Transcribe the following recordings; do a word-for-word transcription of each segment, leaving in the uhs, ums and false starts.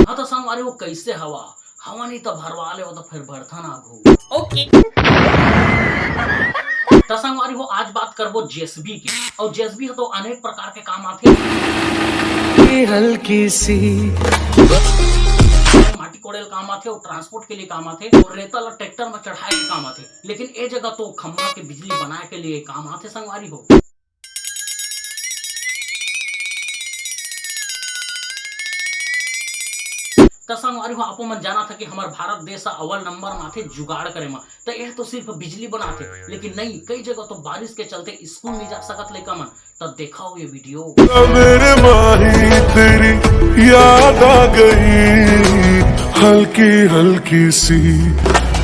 हाँ तो संगवारी हो, कैसे हवा? हवा नहीं तो भरवा ले, वो तो फिर बढ़थन आगू। ओके। तो संगवारी हो, आज बात करबो जेसीबी के। और जेसीबी ह तो अनेक प्रकार के काम आथे। ये हल्की सी माटी कोड़े ल काम आथे, और ट्रांसपोर्ट के लिए काम आथे, और रेता ला ट्रैक्टर में चढ़ाए के काम आथे। लेकिन ए जगह तो खम्भा के बिजली बनाए के लिए काम आथे संगवारी हो। त संगवारी हो, आपो मन जानत ह कि हमर भारत देश ह अव्वल नंबर म आथे जुगाड़ करे म। त यह तो सिर्फ बिजली बनाथे, लेकिन नहीं, कई जगह तो बारिश के चलते स्कूल नहीं जा सकत लइका मन। त देखो ये वीडियो। मेरे माही तेरी याद आ गई, हल्की हल्की सी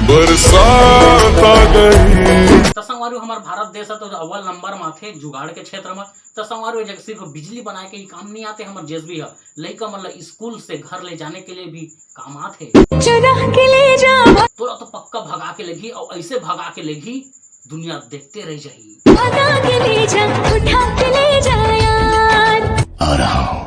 बरसात आ गई। त संगवारी हो, हमर भारत देश ह तो अव्वल नंबर म आथे जुगाड़ के क्षेत्र म। त संगवारी हो, ए जगह सिर्फ बिजली बनाए के ही काम नहीं आथे हमर जेसीबी ह, लइका मन ला स्कूल से घर ले जाने के लिए भी काम आथे। चुरा के ले जा। तोला तो पक्का भगा के लेगही, और ऐसे भगा के लेगही, दुनिया देखते रह जाही। भगा के ले जा, उठा के ले जा यार। आ रहा हूँ।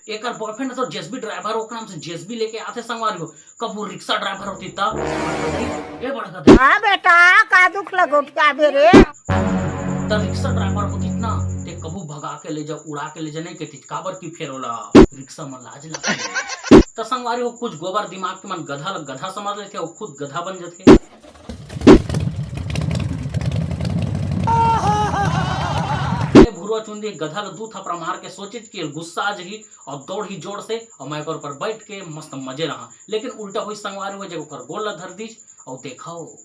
एकर बॉयफ्रेंड तो जेसीबी ड्राइवर, ओकर नाम से जेसीबी लेके आथे संगवारी हो। कभू रिक्शा ड्राइवर होतिस त, ए बड़का दे। हाँ बेटा, का दुख लगोट का बे रे? त रिक्शा ड्राइवर होतिस ना, ते कभू भगा के ले जा, उड़ा के ले जा नहीं कहतिस, काबर कि फेर ओला रिक्शा म लाज लगथे। त संगवारी हो, कुछ गोबर दिमाग के मन गधा ल गधा समझ लेथे, अउ खुद गधा बन जथे। ए भुरवा चुंदी गधा ल दू थपरा मार के सोचिस कि गुस्सा आ जही, और दौड़ही जोर से, और मैं ओकर ऊपर बैठ के मस्त मजे रहा। लेकिन उल्टा होइस संगवारी हो, जब ओकर गोड़ ला धर दिस, और देखो।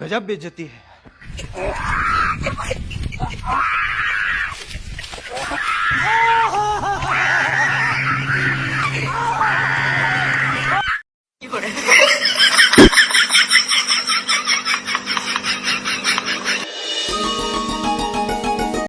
गजब बेइज्जती है।